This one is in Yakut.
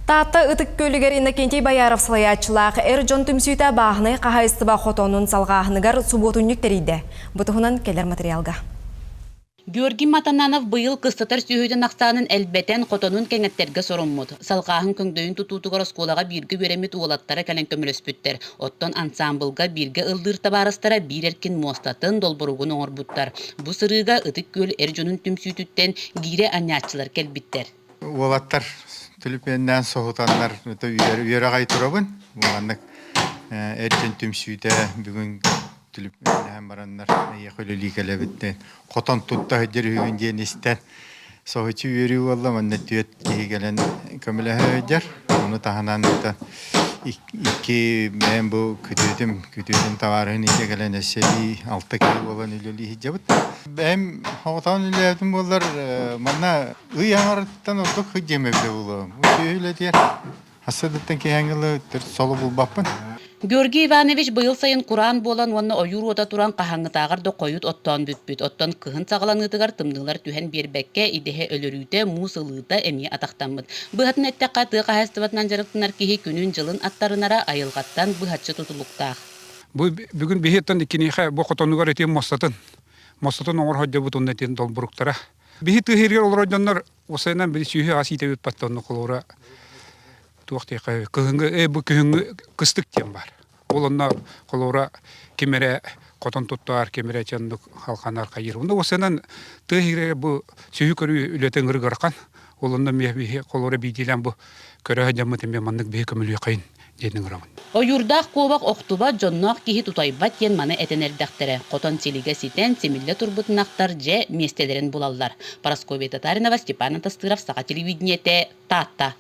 Таатта Ытык Күөлүгэр Иннокентий Бояров салайааччылаах эр дьон түмсүүтэ бааһынай хаһаайыстыба хотонун салҕааһыныгар субуотунньук тэрийдэ. Бу туһунан кэлэр материалга. Георгий Матананов быйыл кыстатар сүөһүтүн ахсаанын элбэтэн, хотонун кэҥэттэргэ соруммут. Салҕааһын көҥдөйүн тутуутугар оскуолаҕа бииргэ үөрэммит уолаттара кэлэн көмөлөспүттэр. Оттон ансаамбылга бииргэ ыллыыр табаарыстара биир эркин муостатын, долборугун оҥорбуттар. Бу сырыыга Ытык Күөл эр дьонун түмсүүтүттэн гиирэ анньааччылар кэлбиттэр. Уолаттар түлүпүөннээн соһутаннар үөрэ аҕай турабын. Маннык эр дьон түмсүүтэ бүгүн түлүпүөннэһэн бараннар эйиэхэ үлэлии кэлэбит хотон тутта сылдьар үһүгүн диэн истэн соһуччу үөрүү буолла. Манна түөрт киһи кэлэн көмөлөһө сылдьар. Ону таһынан икки бэйэм бу күтүөтүм, күтүөтүм табаарыһын илдьэ кэлэн өссө эбии алта киһи буолан үлэлии сылдьабыт. Бэйэм соҕотоҕун үлэлээбитим буоллар манна ый аҥарыттан ордук сылдьыам эбитэ буолуо. Бу сүөһү үлэтигэр Ассадыттан киһиэҥ ылы соло булбаппын. Георгий Иванович быйыл сайын кураан буолан уонна ойуур уота туран хаһааҥҥытааҕар да хойут оттоон бүппүт. Оттон кыһын саҕаланыытыгар тымныылар түһэн биэрбэккэ, идэһэ өлөрүүтэ, муус ылыыта эмиэ атахтаммыт. Быһатын эттэххэ, тыа хаһаайыстыбатынан дьарыктанар киһи күнүн-дьылын аттарынара айылҕаттан быһаччы тутулуктаах. Бу бүгүн биһиттэн иккиниэхэ бу хотонугар этиэн муостатын муостатын оҥоро сылдьабыт уонна этиэн долбуруктара. Биһи тыа сиригэр олорор дьоннор Уопсайынан били сүүһү ас иитэбит паттонну холобура туох диэххэ кыһыҥҥы э бу күһүҥҥү кыстык диэн баар. Ол онно холобура ким эрэ хотон туттаар, ким эрэ чоннук халханар хайыыр. Онно уопсайынан тыа иһигэр бу сүһү көрүү үлэтэ ыҥырык ыарахан. Ол онно эмиэ биһи холобура биирдиилээн бу көрө сылдьаммыт эмиэ маннык биһи көмөлүөххэйин диэн ыҥырабын. Ойуурдаах куобах охтубат, дьонноох киһи тутайбат диэн маны этэн эрдэхтэрэ. Хотон силигэ ситэн, симиллэ турбут ынахтар дьэ миэстэлэрин булаллар. Парасковья Татаринова, Степан Антастыров, Саха телевидениетэ, Таатта.